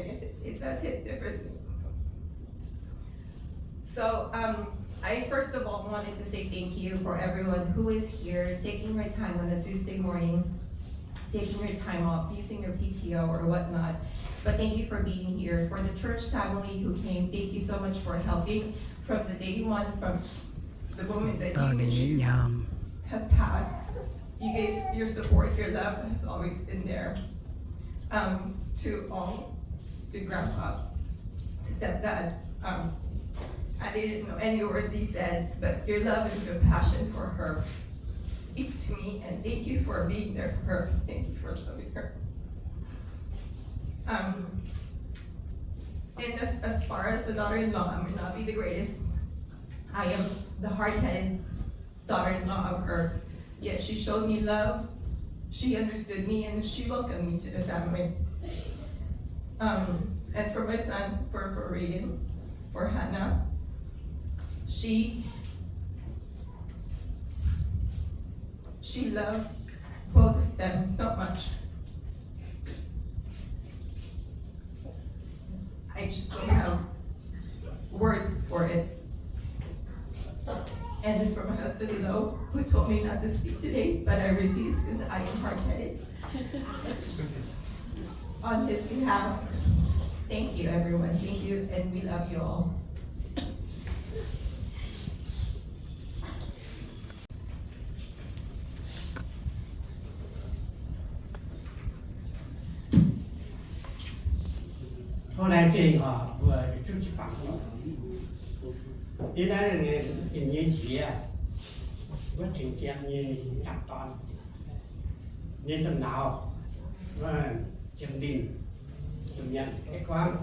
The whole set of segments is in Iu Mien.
guess it, it does hit differently. So, um, I first of all wanted to say thank you for everyone who is here, taking your time on a Tuesday morning, taking your time off, using your P T O or whatnot. But thank you for being here. For the church family who came, thank you so much for helping from the day one, from the moment that you have passed. You guys, your support, your love has always been there. Um, to all, to Grandpa, to Stepdad. Um, I didn't know any words you said, but your love and your passion for her speak to me, and thank you for being there for her. Thank you for loving her. Um, and as, as far as the daughter-in-law, I may not be the greatest. I am the hard-headed daughter-in-law of hers. Yet she showed me love. She understood me and she welcomed me to the family. Um, and for my son, for, for Reagan, for Hannah, she, she loved both of them so much. I just don't have words for it. And for my husband, though, who told me not to speak today, but I refuse because I am hard-headed. On his behalf, thank you, everyone. Thank you, and we love you all. Tov laengz zingh oc, mbuo yietc zungv jiu-baang. Yie naaiv ninh nyei njiec, wuov cingx jiem nyei jangc dorn, nyei domh nauz, wuov Jiem Linh, domh mienh gorngv,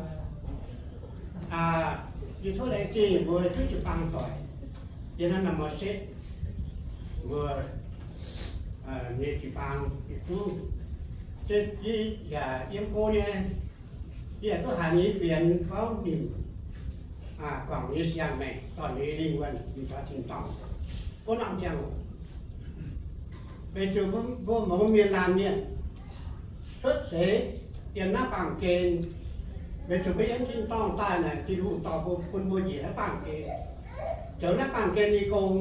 yie tov laengz zingh mbuo yietc zungv jiu-baang doic, yie naaiv norm mor setv, mbuo nyei jiu-baang yietc zungv, yie yaac yiem go nyei, yie yaac duqv haiz ninh nyei fienx gorngv ninh guangc ninh nyei siang-maengc dorh ninh nyei lingh wuonh mingh taux tin-dorngh. Wuov norm ziangh hoc, weic zuqc mbuo mouz mienh laanh mienh cuotv seix yiem naaiv baamh gen, weic zuqc mbuo yiem tin-dorngh daaih naaic, Tin-Hungh dorh mbuo, bun mbuo njiec naaiv baamh gen, zoux naaiv baamh gen nyei gong,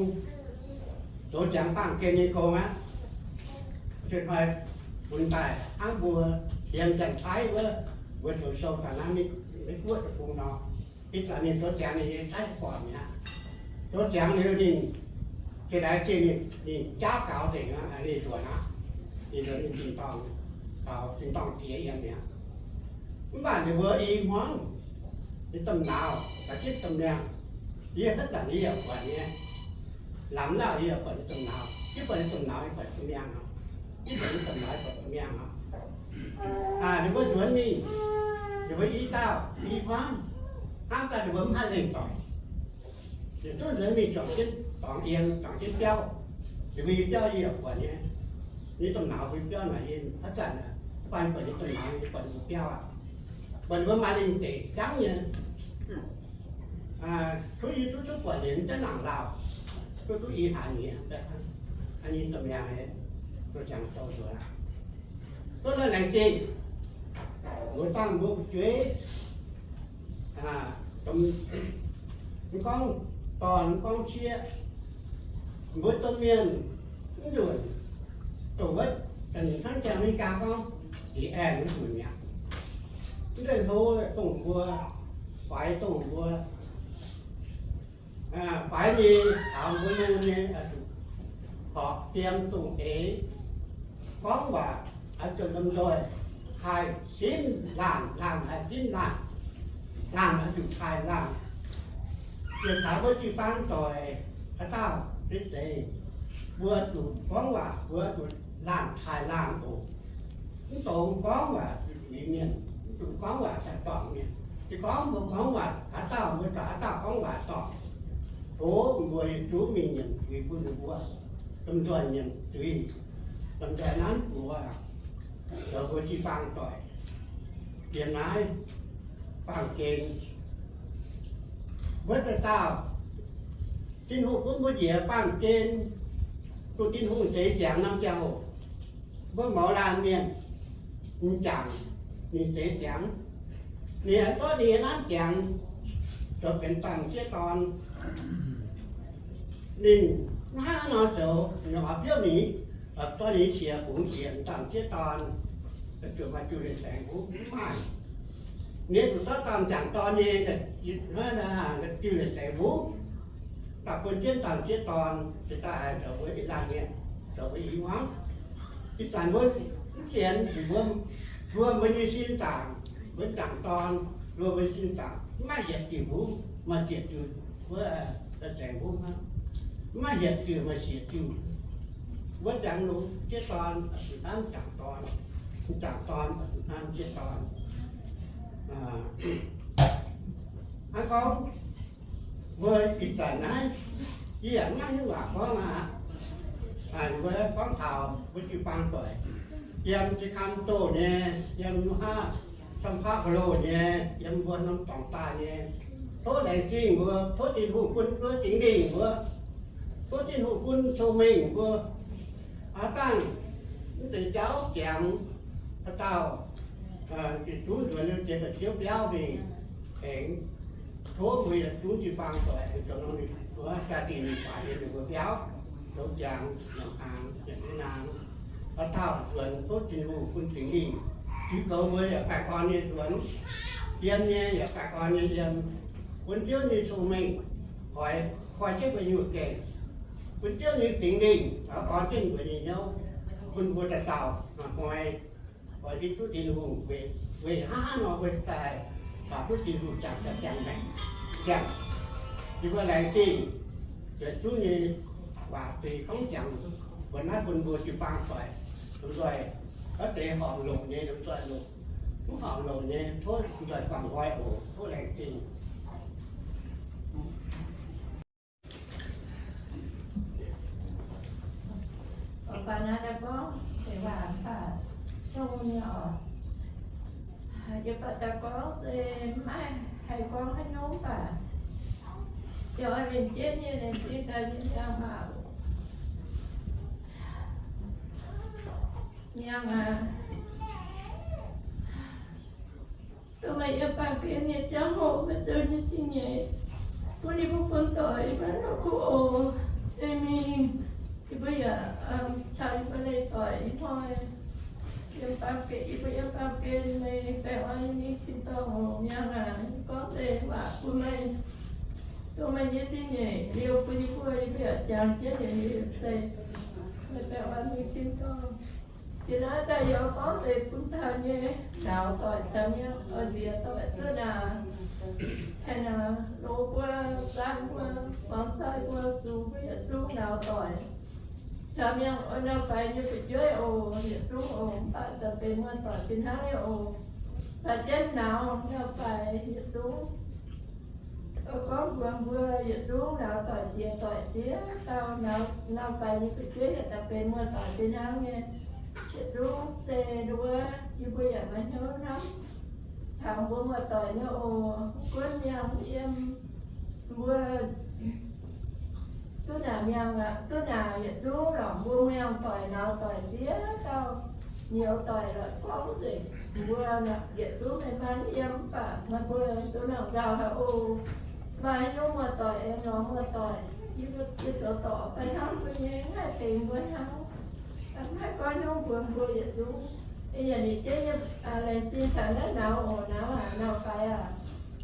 zoux ziangx baamh gen nyei gong aqv. Zuqc hnoi bun daaih hnangv mbuo yiem Janx-Taiv wuov, mbuo zoux sou taux naaiv Meiv Guoqv deic-bung nor, ih zanc ninh zoux ziangx ninh nyei zaiv buatc mi'aqv. Zoux ziangx liuz ninh, jiex laengz zingh ninh, ninh jaav gaux nzengc aqv, ninh nzuonx aqv. Ninh nzuonx ninh tin-dorngh, taux tin-dorngh jiex yiem mi'aqv. Mv baac ninh mbuo i hmuangv, ninh domh nauz gaax jienv domh mienh, yie haaix zanc yie yaac buatc nyei. Lamz lauh yie yaac buatc ninh domh nauz, yie buatc ninh domh nauz yie buatc domh mienh oc, yie buatc ninh domh nauz yie buatc domh mienh oc. Ninh mbuo nzuonx mingh, ninh mbuo i dauh i hmuangv, hnangv daaih ninh mbuo mv haih lengh doic. Yietc zungv nzuonx mingh juangc jienv dorngx yiem, juangc jienv biauv. Ninh mbuo yiem biauv yie yaac buatc nyei. Ninh domh nauz mbuo biauv naaic yie haaix zanc, mv baac buatc ninh domh nauz yie buatc ninh mbuo biauv aqv. Buatc ninh mbuo maaih lingh deic jangv nyei. Cuotv yie cuotv cuotv buatc liuz mv jangv nangc lauh, duqv duqv i haaix nyungc, ninh domh mienh zoux ziangx zoux nzuonx aqv. Duqv laengz zingh, mbuo dangh mbuo fu'jueiv, mv gorngv dorn mv gorngv sieqv, mbuo domh mienh mv nzunc, dongh wuov, hnangv jangx America gorngv, the end mv nzunc mi'aqv. Mv nzunc hlo dongh mbuo, faix dongh mbuo, faix nyei caux mbuo lungh nyei, horpc biem dongh eix, gorngv waac oix zuqc lomh nzoih, haih simv laanh, laanh haih simv laanh, laanh oix zuqc taaih laanh. Yietc caux mbuo jiu-baang doic haaix dauh zeiz zeiz, mbuo zuqc gorngv waac, mbuo zuqc laanh taaih laanh oc. Mv dungx gorngv waac zuqc zuiz mienh, mv dungx gorngv waac daaih dorngc mienh. Se gorngv mbuo gorngv waac haaix dauh, mbuo caux haaix dauh gorngv waac dorngc, tov mbuo yietc zungv mingh nyiemc zuiz bun ninh mbuo, lomh nzoih nyiemc zuiz, lomh nzoih nanv mbuox zoux mbuo jiu-baang doic yiem naaiv baamh gen. Wuov dauh dauh, Tin-Hungh bun mbuo njiec baamh gen, duqv Tin-Hungh zeix ziangx norm ziangh hoc, mbuo mouz laanh mienh m'jangc ninh zeix ziangx. Ninh zorqv ninh nyei nanv jangx, zoux benx domh sieqv dorn. Ninh hnangv nor zoux, ninh oix biouv ninh, zorqv ninh nyei qiex bungx jiex domh sieqv dorn, zuqc maaih jiu leiz saengx mbuv mv maaih. Ninh zuqc zorqv domh jangc dorn nyei jiu leiz saengx mbuv, daaih bun jienv domh sieqv dorn, se daaih haiz zoux mbuo ih laanh mienh, zoux mbuo i hmuangv. Ih zanc mbuo mv sienx, mbuo, mbuo, mbuo nyei sin zaangc, mbuo jangc dorn, mbuo, mbuo sin zaangc mv maaih yietc diuc mbuv maaih siec diuc, wuov, saengx mbuv hnangv. Mv maaih yietc diuc maaih siec diuc. Mbuo jangx longx sieqv dorn, zuqc nanv jangc dorn, jangc dorn, zuqc nanv sieqv dorn. Hnangv gorngv mbuo ih zanc naaiv, yie yaac maiv hiuv waac gorngv aqv. Mbuo gorngv taux mbuo jiu-baang doic, yiem Sacramento nyei, yiem San Pablo nyei, yiem mbuo norm dorngx daaih nyei, tov laengz zingh mbuo, tov Tin-Hungh bun mbuo Singx Lingh mbuo, tov Tin-Hungh bun cong-mengh mbuo, aav dangh mv deix jauv jangx haaix dauh, yietc zungv nzuonx liuz jiex da'ziouv biauv mingh tengx. Tov mbuo yietc zungv jiu-baang doic zoux norm jaa-dingh mingh faix yiem ninh mbuo biauv, zoux jangx, nyanc hnaangx, nyanc naang. Haaix dauh nzuonx tov Tin-Hungh bun Singx Lingh ziux goux mbuo yaac baengh orn nyei nzuonx. Yiem nyei yaac baengh orn nyei yiem. Bun Ziouv nyei cong-mengh hoix, koi jienv mbuo nyei hnyouv gengh. Bun Ziouv nyei Singx Lingh oix orn jienv mbuo nyei hnyouv, bun mbuo dauh dauh hnoi oix hiuv duqv Tin-Hungh weic, weic hnangv haaix nor mbuo daaih baac duqv Tin-Hungh jangx jaax ziangh maengc. Ziangh, yie mbuo laengz zingh yietc zungv nyei waac deix gorngv ziangx, mbuo naaiv bun mbuo jiu-baang doic lomh nzoih, wuov deix horpc longc nyei lomh nzoih longc, mv horpc longc nyei tov lomh nzoih guangc nqoi oc. Tov laengz zingh. Baac naaiv daaih gorngv deix waac baac Tin-Hungh nyei oc. Yie baac daaih gorngv se maiv haih gorngv haaix nyungc baac yie oix liemh jienv nyei, liemh jienv daaih nyei miangh maah. Miangh aac, dongh meih yiem baamh gen nyei ziangh hoc, meih zoux nyei cing-nyeic bun yie mbuo bun doic yie mbuo nor kuv oc. Ei mingh, yie mbuo yaac caux yie mbuo leih doic ih hnoi yiem baamh gen, yie mbuo yiem baamh gen meih baengh orn nyei mingh tin-dorngh oc. Miangh aac, yie gorngv deix waac bun meih, dongh meih nyei cing-nyeic liouh bun yie mbuo, yie mbuo yaac jangx jienv yietc liuz yietc seix. Meih baengh orn mingh tin-dorngh. Jiex naaiv daaih yie gorngv deix bun taux nyei nauz doic caux miangh, oix nziex doic duqv naaic, tengx naaic loz mbuo, zaanv mbuo, muangx zaih mbuo, sux mbuo yietc zungv nauz doic caux miangh oix nor faix nyei fu'jueiv oc, yietc zungv oc. Mv baac daaih benx muoz-doic fih hnangv nyei oc. Caux jienv nauz nor faix yietc zungv. Gorngv mbuox mbuo yietc zungv nauz doic ziex doic ziex dauh, nauz faix nyei fu'jueiv yaac daaih benx muoz-doic fih hnangv nyei. Yietc zungv se nduov yie mbuo yaac maaih hnyouv hnamv taux mbuo muoz-doic nyei oc. Mv gunv miangh yiem mbuo duqv naaic miangh aqv, duqv naaic yietc zungv lorqc, mbuo miangh doic nauz doic ziex dauh, nyouz doic lorqc gorngv nzengc. Mbuo yietc zungv maiv maaih yiem, mv baac maaih mbuo duqv nangc nzauh haic oc. Maaih haaix nyungc muoz-doic aengx lorz muoz-doic, yie zoux dorc fai hnangv mbuo nyei, mv haih tengx mbuo hnangv. Mv haih gorngv hnyouv mbuox mbuo yietc zungv. Yie yaac ninh jienv yiem laengz zingh taux naaiv nauz oc, nauz aac, nauz faix aac.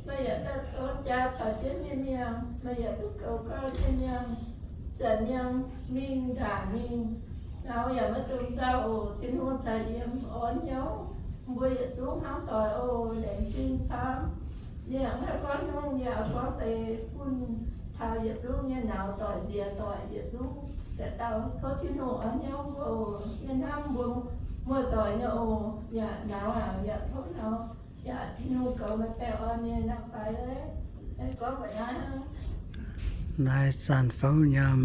Meih yaac daaih dorn jaa caux jienv nyei miangh, meih yaac duqv goux gauh nyei miangh, zanc miangh mingh ndaangc mingh. Nauz yaac maiv dungx nzauh oc. Tin-Hungh caux yiem orn hnyouv mbuo yietc zungv hnamv doic oc. Laengz zingh camv. Yie yaac maiv haih gorngv hnyouv, yie oix gorngv deix bun taux yietc zungv nyei nauz doic nziex doic yietc zungv. Daaih dauh tov Tin-Hungh orn hnyouv mbuo oc. Yie hnamv mbuo muoz-doic nyei oc. Yaac nauz aac, yaac tov nauz, yaac Tin-Hungh goux meih baengh orn nyei nor fai. Gorngv mbuox naaiv, naaiv zanc fouv nyaam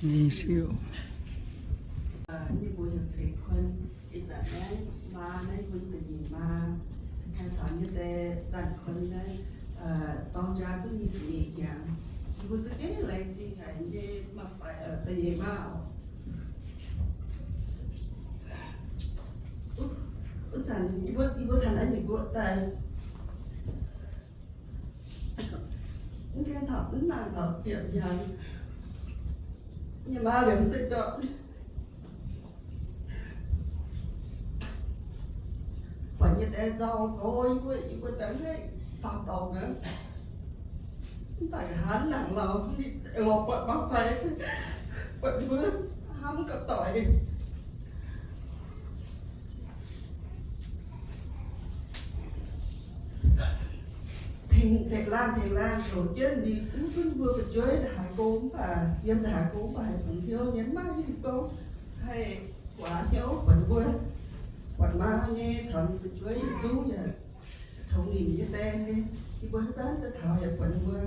nyei siouc. Ninh mbuo heuc Ceix Kun. Ih zanc naaiv maa naaiv mbuo nyei da'nyeic maa, haih taux nyei deix zanc kun naaiv, dorng jaa duqv nyei ziqc nyeic hnyangx. Yie mbuo za'gengh laengz zingh haic nyei maa, da'nyeic maa oc. Wuov zanc yie mbuo, yie mbuo taux naaiv nyeic mbuo daaih, Mv gaengh taux mv nangc taux ziepc hnyangx, yie maa liemh zeih ndortv. Buatc nyei die nzauh gox, yie mbuo, yie mbuo daaih haih faaux dorngx aqv. Mv baac nqa'haav nangc lauh, lorz buatc mangc fai, buatc mbuo hnamv gauh doic. Tengx, tengx laanh tengx laanh zoux jienv, ninh mv gunv mbuo fu'jueiv ndongc haaix go mv baac, yiem ndongc haaix go mv baac haih bungx hnyouv nyei, maiv maaih hingh gorngv haih guaax hnyouv buatc mbuo, buatc maa nyei caux ninh fu'jueiv yietc zungv yaac tongx ninh nyei die nyei. Yie mbuo haaix zanc daaih taux yaac buatc mbuo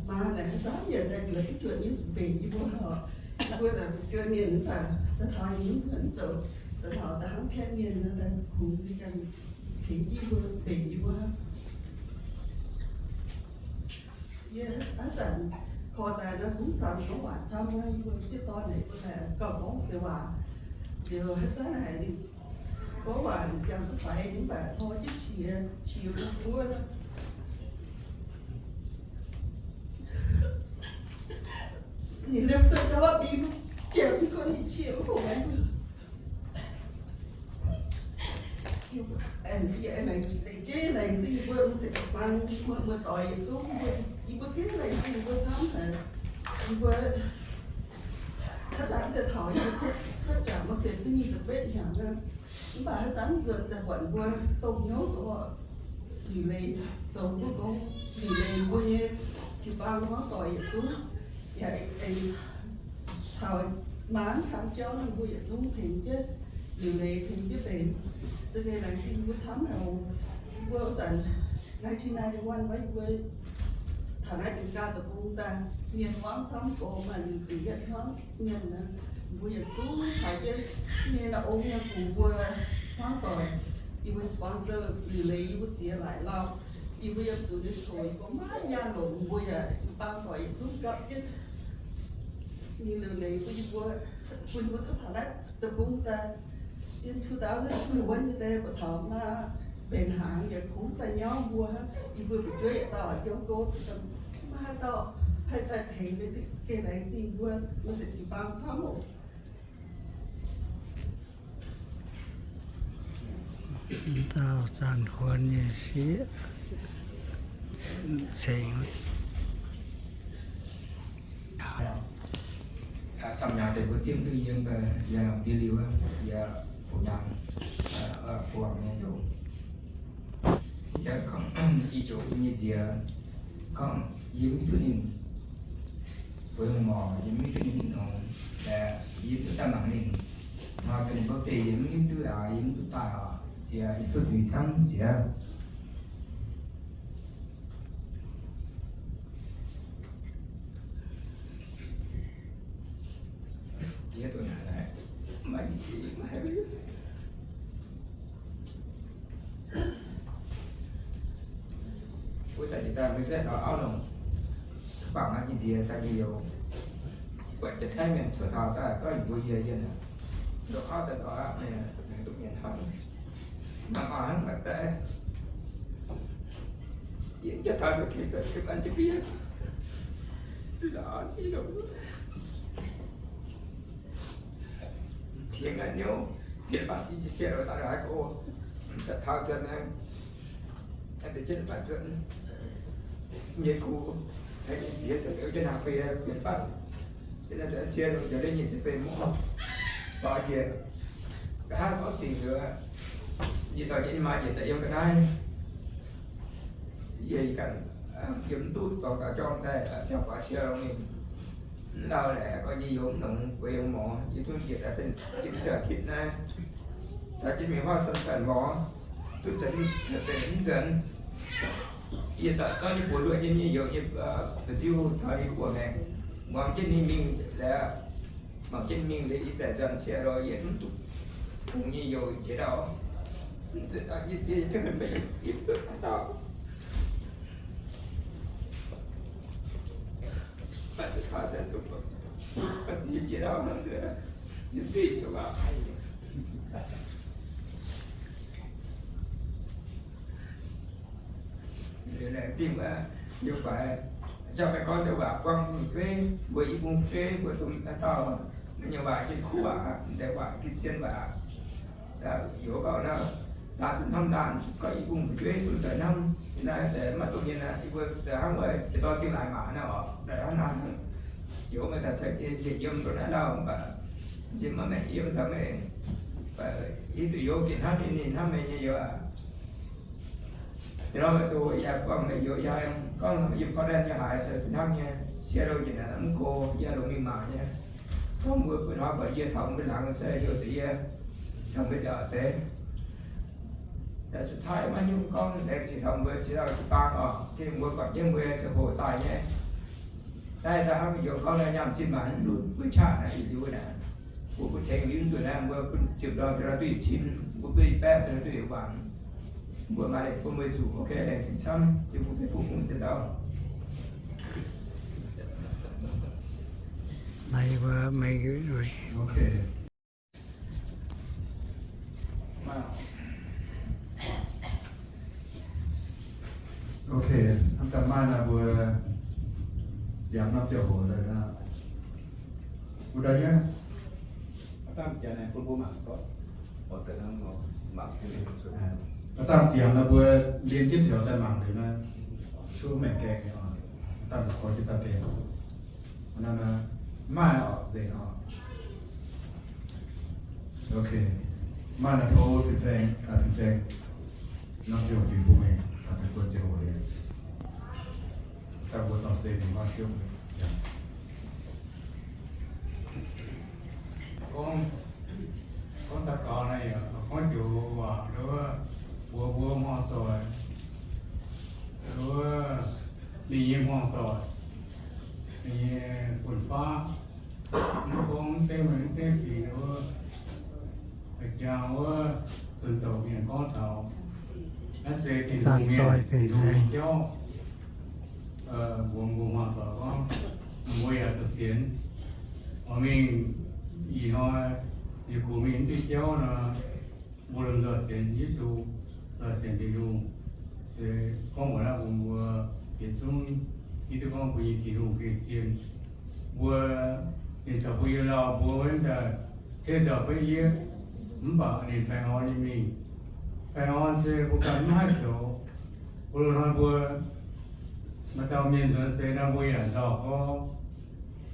maa naaic haaix zanc yaac daaih njuonc duqv njuonc nyei mbenc yie mbuo oc. Yie mbuo naaic fu'jueiv mienh mv baac daaih taux yie mbuo mv zoux, daaih taux daaih hnangv kaeqv mienh nor, daaih kungx ninh ganh tengx yie mbuo mbenc yie mbuo. Yie haaix zanc korv daaih nor, kungx caux ninh gorngv waac camv nor, yie mbuo sieqv dorn naaic yie mbuo daaih gauh gorngv deix waac. Liuz haaix zanc haiz ninh gorngv waac ninh jangx duqv faix, mv baac hnoi jienv qiex, qiex mbuo nor, ninh liemh zeih ndortv mingh, jiex mv gunv ninh qiex mv fungx. Laengz zingh mbuo, mbuo se muoz-doic yietc zungv, yie mbuo gengh laengz zingh mbuo camv haic. Yie mbuo haaix zanc daaih taux yie mbuo cuotv jaax maiv se duqv nyic ziepc betv hnyangx aqv. Mv baac haaix zanc nzuonx daaih buatc mbuo dongh hnyouv doqc liuc leiz zoux mbuo gong, liuc leiz mbuo nyei jiu-baang hmuangv doic yietc zungv yaac aengx taux maanc kangx jauv nor, mbuo yietc zungv tengx jienv liuc leiz, tengx jienv mbenc. Za'gengh laengz zingh mbuo camv haic oc. Mbuo wuov zanc nineteen ninety-one mbuo taux naaiv Ginv-Gaa deic-bung daaih, mienh hmuangv camv gox maaih liuz ziepc yietv hmuangv mienh, mbuo yietc zungv taux jienv nyei naaiv ong nyei fungx mbuo hmuangv doic, yie mbuo sponsor liuc leiz, yie mbuo ziex laaic lauh, yie mbuo yiem zuqc nyei coc yie mbuo maiv nyaanh longc, mbuo yaac jiu-baang doic yietc zungv gapv jienv nyei liuc leiz bun yie mbuo, bun yie mbuo duqv taux naaiv deic-bung daaih. Yiem two thousand twenty-one nyei daaih buatc taux maa mbenc hnaangx yaac kungx daaih nyauv mbuo, yie mbuo fu'jueiv yietc dauh yiem go, maiv haaix dauh haih daaih tengx, gengh laengz zingh mbuo, maiv se jiu-baang camv oc. Dauh zanc huon nyei sieqv ceng. Camv hnyangx deix mbuo zimv duqv yie, yie mbiv liuz, yie fu hnyangx, buangh nyei youz. Yie gorngv, ih joux yie nyei nziex gorngv yie mv duqv ninh bueix horqc, yie mv duqv ninh nongx, yie mv duqv daaih mangc ninh. Nor daaih ninh mbuo beiv yie mv duqv aqc, yie mv duqv daaih aqc, nziex yie duqv nzuih camv nziex. Wuov daaih yie daaih maiv se nor auv longc, bangc naaiv nyei nziex daaih nyei youz. Buatc jiex Taiv mienh cuotv taux daaih gorngv yie mbuo yie yienh, ndoqv auv daaih ndoqv aqv, mienh duqv mienh hnamv. Mangc oix hnangv maaih daaih, yie jiex taux ndoqv kin daaih ga'ban jienv mbuo yie, tengx naaiv niouv, mienh baac yie sienx oix daaih haaix go, daaih taux nzuonx naaiv, deix jienv baac nzuonx nyei kuv, tengx nyei nziex zoux liuz jienv nangh bun yie mienh baac, yie naaiv nzuonx sienx oix nzuonx nyei nziex fei mv dorh jiex, nqa'haav gorngv dingc liuz, yie dorh jienv nyei maa njiec daaih yiem ga'naaiv. Yie ganh yiem mv duqv dorngx gaux jorm daaih, jangx guaax siou longx mingh. Mv lauh laeqc gorngv yie youz mv longx, weic haaix morz yie duqv njiec daaih, yie duqv ziangh kitv naaiv, taux jienv mingh huaav San Fran morz, duqv zanc mv nzuonx. Yie zanc gorngv yie buoz nduoh nyei, nyei youz nyei, ba'nziu taux ninh buoz maengx, muangx jienv ninh mingh laaix, mangc jienv mingh liuz yie zaeqc nzuonx siou lorz yie mv duqv bungx nyei youz jiex ndau. Yie ziex duqv haaix dauh, baac duqv taux daaih duqv ba'nziu jiex ndau, yie duqv zuqc aqv. Liuz laengz zingh wuov, Yie faix, jangx meih gorngv deix waac buangh fu'jueiv, mbuo i bung fu'jueiv, mbuo dongh haaix dauh, meih nyei waac gengh kuv aqv, deix waac gengh zien waac. Youz gauh naaiv, naaiv duqv hnamv naaiv, gorngv i bung fu'jueiv dongh daaih hnamv, naaiv deix maiv dongh mienh aqv, yie mbuo daaih hnangv wuov jiex dorn dingh laaix maac naaiv oc, daaih hnangv naaiv. Youz meih daaih ceix jiez yiem ndongc naaiv lauh mv baac nziex maiv maengc yiem caux meih, mv baac yie duqv youz gengh hnamv ninh, ninh hnamv meih nyei youz aqv. Ih hnoi meih zuqc yaac buangh meih youz yaac gorngv yiem Portland nyei haaix se fih hnangv nyei, Seattle njiec naaiv mv go, yaac longx mingh mangc nyei. Gorngv mbuo bun hnoi buatc yie taux mbuo laangz se heuc deix yie caux mbuo jauv deix. Daaih สุดท้าย maiv hiuv gorngv laengz zingh taux mbuo ziex dauh jiu-baang oc, gengh mbuo buatc jienv mbuo ziangh hoc daaih nyei. Naaiv daaih hnangv youz gorngv naaiv nyaanh zinh maanc lunc mbuo qaqv naaiv yietc liuz naaic, mbuo bun tengx liuz nzunc naaiv mbuo bun ziepc ndorm ziepc ndorm duqv yietc cin, mbuo bun yietc baeqv ziepc ndorm duqv yietc waanc. Mbuo maaih leiz bun mbuo zuqc. Ok, laengz zingh camv, Tin-Hungh bun Tin-Hungh ziex dauh. Naaiv mbuo meih, ok. Ok, hnamv daaih maaih naaiv mbuo ziangx norm ziangh hoc daaih, mbuo daaih nyei, aa, dangh ziangx naaiv mbuo, mbuo mangc, aa, dangh ziangx naaiv mbuo liên tiếp taux daaih mangc liuz naaiv, cuotv maengc gaengh nyei oc, dangh mbuo koi jienv daaih gaengh. Naaiv maaih oc, nzengc oc. Ok. Maaih naaiv tov fin-saeng, aa, fin-saeng, norm ziangh hoc juix bun meih, daaih buonv ziangh hoc liuz, daaih mbuo dorh se ninh maaih ziouv. Gorngv, gorngv daux gaux naaiv yaac gorngv joux waac nduov, mbuox mbuo hmuangx doic, nduov ninh nyei hmuangx doic, ninh nyei fun-faqv, mv gorngv mv dengv maiv dengv fingx wuov, jangx wuov, zunh doqc mienh gorngv taux naaiv se Tin-Hungh mienh, Tin-Hungh nyei jauv. Mbuox mbuo hmuangx doic gorngv, mbuo yaac zoux sienx. Oix mingh ih hnoi, yie kungx mingh mv diuh jauv nor, mbuo lomh nzoih sienx Yesu, nzoih sienx Tin-Hungh. Se gorngv mbuox naaiv mbuo, mbuo yietc zungv hiuv duqv gorngv mbuo nyei Tin-Hungh gengh zien. Mbuo, ninh caux mbuo yiem lauh mbuo wuov daaih, ciev nzauc beiv yieqv, mv baac ninh baengh orn nyei mingh. Baengh orn se mbuo ganh mv haih zoux. Mbuo loz-hnoi mbuo maaih dauh mienh nzuonx seix nor, mbuo yaac nzauh gorx,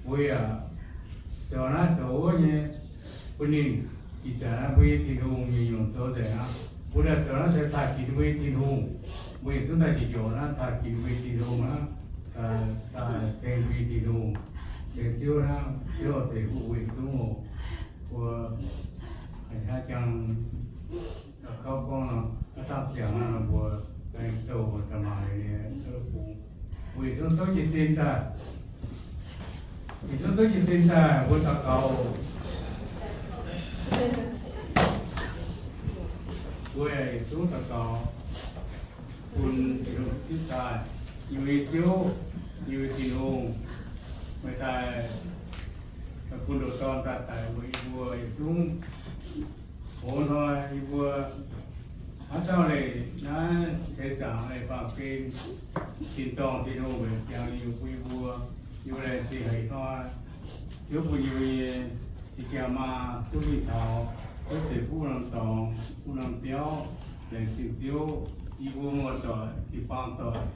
mbuo yaac zoux naaiv zoux wuov nyei bun ninh. Ih zanc naaiv mbuo nyei Tin-Hungh nyungc-nyungc zoux nzengc aqv. Mbuo daaih zoux naaiv se taaih ginx mbuo nyei Tin-Hungh. Mbuo yietc zungv daaih jiex joux naaiv taaih ginx mbuo nyei Tin-Hungh aqv. Daaih ceng mbuo nyei Tin-Hungh, ceng Ziouv hnangv. Ziouv ceix fuqv mbuo yietc zungv oc. Mbuo haaix jangx gauh gorngv nor, haaix dauh ziangx nor, mbuo aengx douh da'maah liuz nyei bung. Mbuo yietc zungv souv jiez sin daaih. Yietc zungv souv jiez sin daaih, mbuo daux gaux. Mbuo yietc zungv daux gaux bun Tin-Hungh sipv daaih. Yie mbuo nyei Ziouv, yie mbuo nyei Tin-Hungh, meih daaih bun ndoqc Dorn daaih daic weic yie mbuo yietc zungv. Hoz hnoi yie mbuo haaix dauh leiz naaiv seix zaangc leiz baamh gen, tin-dorngh Tin-Hungh mbenc ziangx liuz bun yie mbuo, yie mbuo laengz zingh haic hnoi. Ziouv bun yie mbuo nyei jaa-maa duqv mingh taux Ziouv ceix fuqv wuov norm dorngx, wuov norm biauv. Laengz zingh Ziouv, yie mbuo muoz-doic, jiu-baang doic,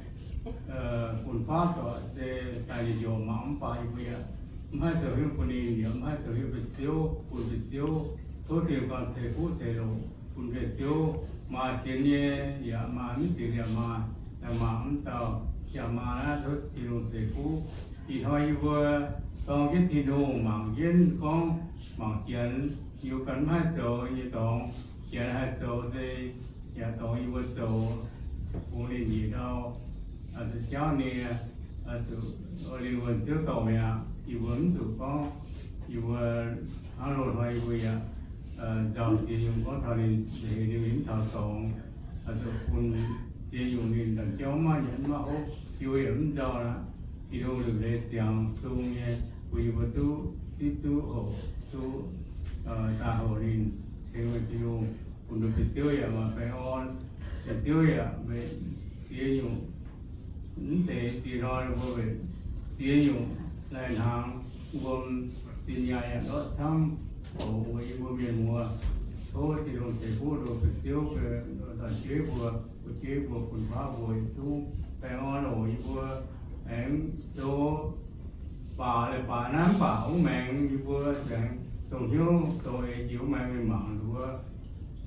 fun-faqv doic se daaih ninh mbiorngz mangc mv baac yie mbuo yaac mv haih zoux hiuv bun ninh, yaac mv haih zoux hiuv bun Ziouv, bun bun Ziouv. Tov Tin-Hungh ceix fuqv ceix loc bun bun Ziouv. Maaih sienx nyei yaac maaih, mv sienx yaac maaih, yaac mangc mv dauh jaa-maa naaiv, tov Tin-Hungh ceix fuqv. Ih hnoi yie mbuo dorng jienv Tin-Hungh mangc jienv gorngv mangc Janx, yie mbuo ganh mv haih zoux nyei dorngx, Janx haih zoux se yaac dorngx yie mbuo zoux, bun ninh njiec ndau, zuqc jauv nie, zuqc lingh wuonh Ziouv dorh mi'aqv. Yie mbuo mv zuqc gorngv yie mbuo hnangv loz-hnoi yie mbuo yaac nzauh ziex nyungc gorngv taux ninh, ninh mv taux dorngx, zuqc bun ziex nyungc ninh ndaangc jauv maiv nyanc maiv hopv, yie mbuo yaac mv nzauh aqv. Tin-Hungh liuc leiz ziangx sung nyei, bun yie mbuo duqv zipv duqv hoqc duqv daaih hoqc ninh, ceng meih Tin-Hungh, bun ninh bun Ziouv yaac maaih baengh orn, bun Ziouv yaac meih ziex nyungc Mv deix ziex hnoi mbuo weic ziex nyungc laih hnaangx wuom zinh nyaanh yaac ndortv camv oc. Mbuo yie mbuo mienh muoz, tov Tin-Hungh ceix fuqv nduqc fu'jueiv, nduqc fu'jueiv mbuo, fu'jueiv mbuo, fun-faqv mbuo yietc zungv baengh orn oc. Yie mbuo aengx zoux baac leiz-baaix naaiv mv baac wuov maengx yie mbuo aengx dongh hnyouv dongh eix jiex wuov maengx mingh mangc nduov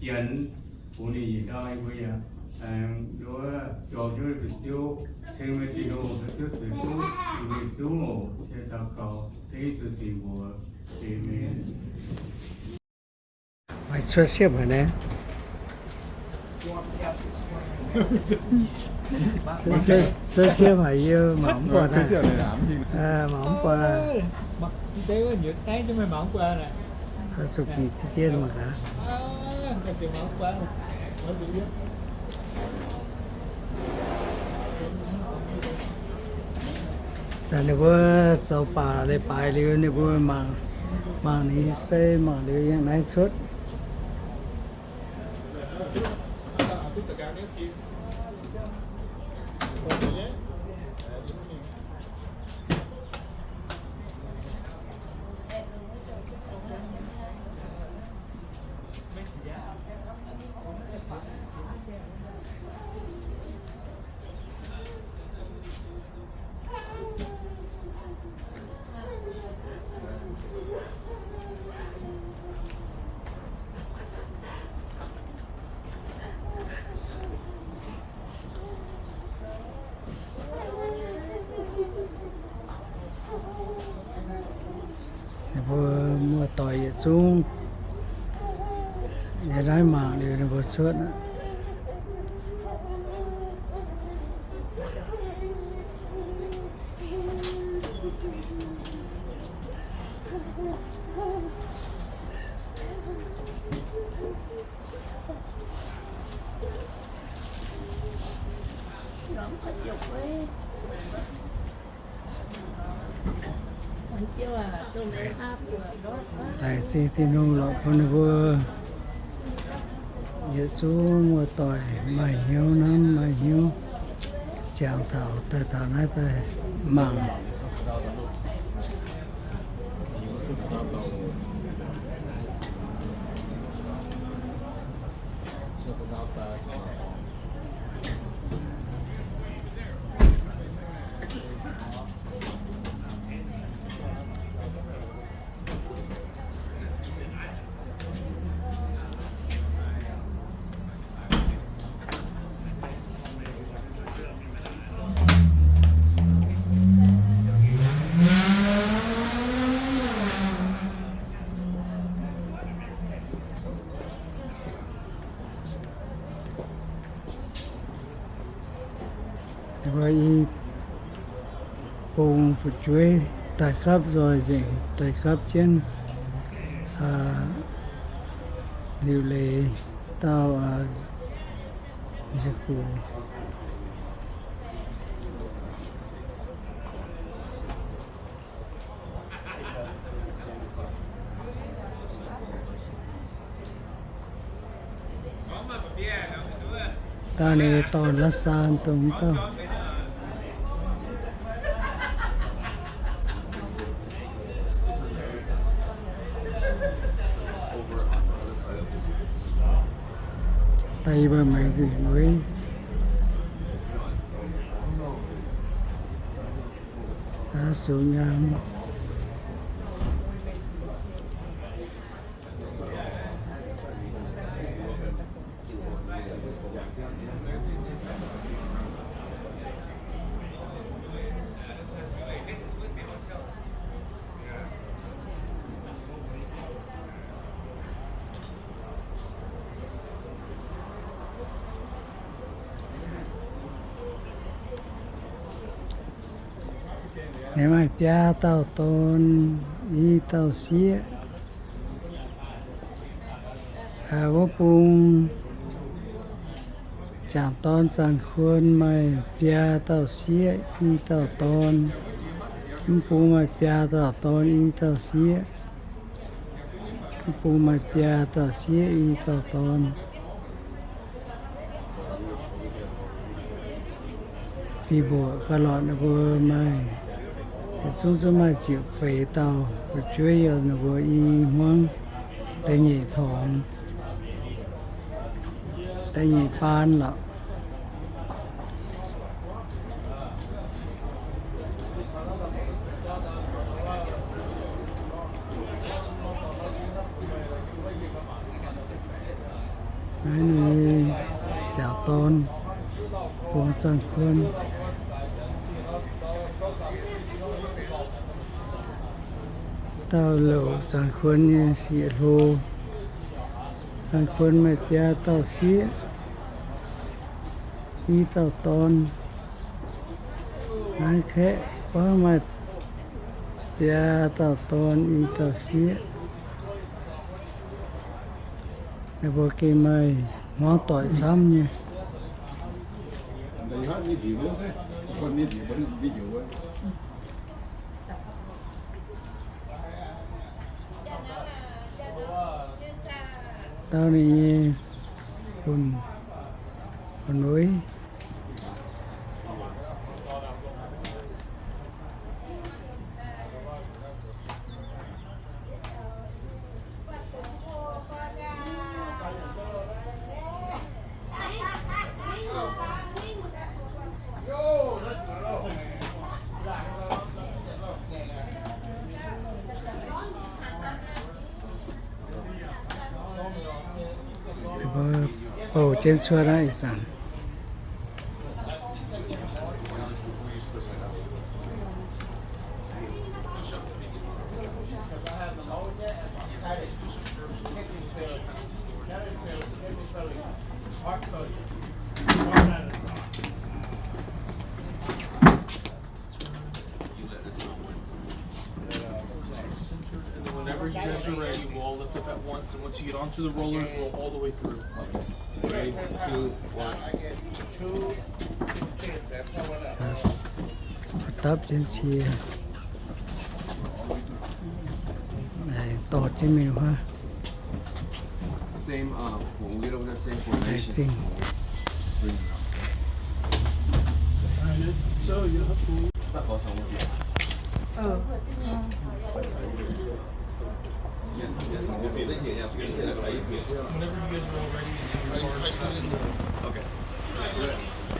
Janx bungx ninh njiec ndau, yie mbuo yaac aengx nduov jorm hnyouv nyei fu'jueiv, ceng meih Tin-Hungh, fu'jueiv ceix fuqv yie mbuo yietc zungv oc. Cie daux gaux dengv Yesu nyei mbuox. Aamen. Maiv cuotv siepv haic naaiv. Cuotv siepv haic, yie mangc mv buatc. Mangc mv buatc. Zuqc bieqc diqv dien mangc gaax. Zanc ninh mbuo zoux baac leiz-baaix liuz, ninh mbuo mangc, mangc ninh se mangc liuz yangh naaiv cuotv. Ninh mbuo muoz-doic yietc zungv yiem naaiv mangc liuz ninh mbuo cuotv aqv. Laengz zingh Tin-Hungh lorqc bun ninh mbuo yietc zungv muoz-doic maaih hnyouv hnamv, maaih hnyouv jangx taux daaih taux naaiv daaih mangc. Mbuo i bung fu'jueiv daaih gapv nzoih nzengc, daaih gapv jienv liuc leiz dauh nziex gux. Daaih ninh dorh la'saan dongh dauh. Daaih yie mbuo maengx nquin weiv. Aav sux nyaanh. Ninh maaih biaa dauh dorn, i dauh sieqv. Wuov bung jangc dorn Zanc Kuon maaih biaa dauh sieqv, i dauh dorn. Mv bung maaih biaa dauh dorn, i dauh sieqv. Mv bung maaih biaa dauh sieqv, i dauh dorn. Fih mbuoqc gauh lorqc ninh mbuo maaih, yietc zungv zungv maaih ziepc feix dauh fu'jueiv, yaac ninh mbuo i hmuangv da'nyeic torngx, da'nyeic baan lorqc. Naaiv nyei jangx dorn, bungx Zanh Kuonv. Dauh louc Zanh Kuonv nyei sieqv hlo. Zanh Kuonv maaih biaa dauh sieqv, i dauh dorn. Naaiv kaeqv buangv maaih biaa dauh dorn, i dauh sieqv. Ninh mbuo gengh maaih hmuangv doic camv nyei. Dauh ninh nyei fun, fun-uix. Bouh jienv cuotv aqv ih zanc. And then whenever you guys are ready, we'll all lift up at once. And once you get onto the rollers, roll all the way through. Three, two, one. Dapv jienv cie, dorh jienv mingh wuov. Same, uh, when we get over there, same formation. Bring it up. Whenever you guys are all ready and the cars. Okay.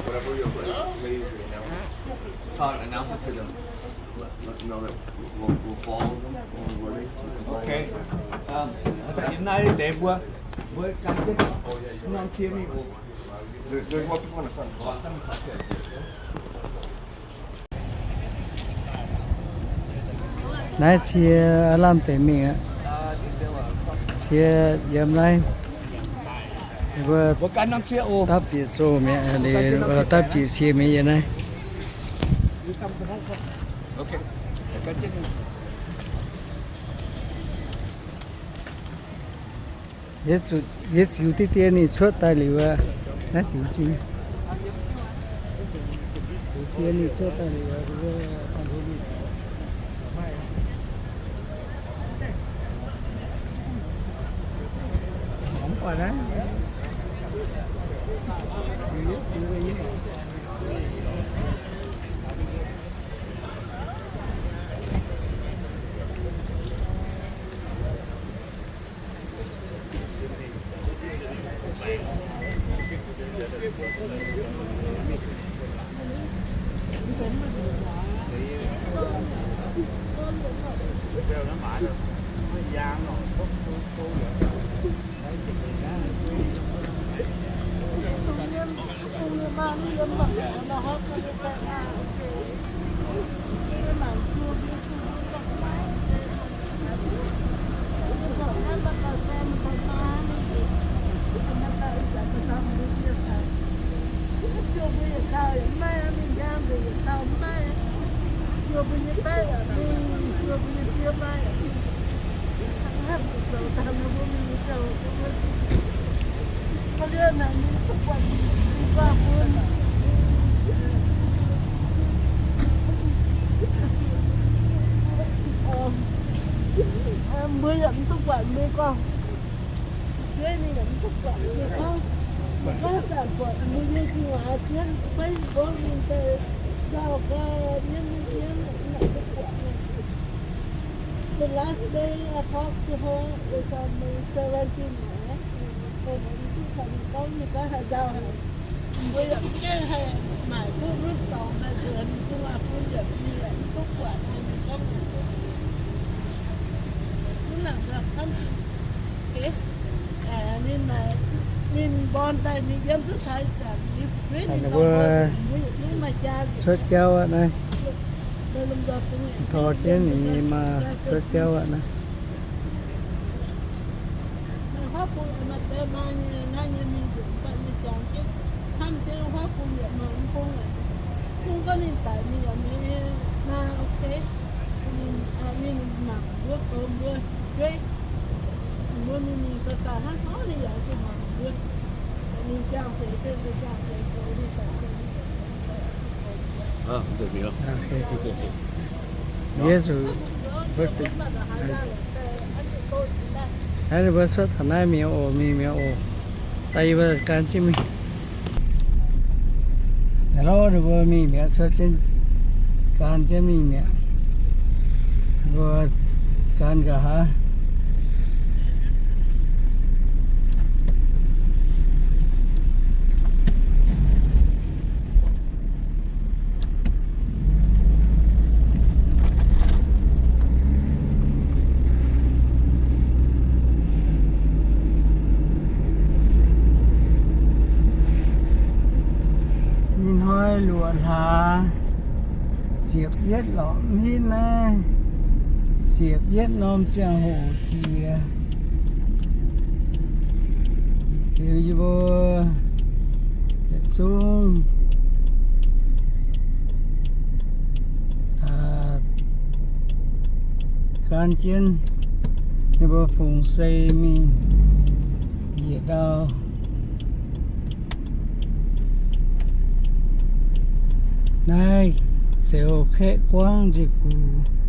Whatever you're ready, just ready to announce it. Todd, announce it to them. Let, let them know that we'll, we'll follow them when we're ready. Okay. Um, haaix dauh yiem naaiv deix mbuo, mbuo gan jienv norm cie mingh oc. There, there's more people in the front. Naaiv cie aav lamh deix mingh aqv. Cie yiem naaiv. Mbuo dapv bieqc zoh mi'aqv, dapv bieqc cie mi'aqv yiem naaiv. Yie zuqc, yie ziux diqv dien ninh cuotv daaih liuz aqv. Naaiv ziux jiex. Ziux dien ninh cuotv daaih liuz aqv. Mv baac naaiv, yie ziux nyei. Mbuo yaac mv duqv buatc mbuo gorngv, ninh yaac mv duqv buatc mbuo gorngv. Mbuo zanc buatc mbuo nyei gu'nguaaz jienv Facebook mingh daaih nzauh gau, yiem yiem yiem, mv buatc. The last day I talked to her is on the seventeenth, eh? Ninh duqv caux ninh gorngv, ninh gorngv haaix dauh haic, mbuo yaac mv gaengh haih maaic duqv wuov dorngx daaih zuqc ninh gu'nguaaz bun yaac mingh yaac mv duqv buatc, ninh gorngv, ninh nangc gaax camv. Ninh, ninh born daaih ninh yiem duqv taux ih zanc, ninh mbuo cuotv jauv aqv naaiv. Tor jienv ninh nyei maa cuotv jauv aqv naaiv. Yesu, naaiv ninh mbuo cuotv taux naaiv mingh oc, mingh mi'aqv oc. Daaih yie mbuo gan jienv mingh. Aa, ninh mbuo mingh mi'aqv, cuotv jienv gan jienv mingh mi'aqv. Mbuo gan nqa'haav. Ih hnoi luoqc hlaax ziepc yietv lorqc, mv hitv naaiv ziepc yietv norm ziangh hoc jiex. Liuz yie mbuo yietc zungv gan jienv yie mbuo fungx sei mingh yietc ndau. Naaiv Zeuz Kaeqv Guangv nziex gu'nyuoz.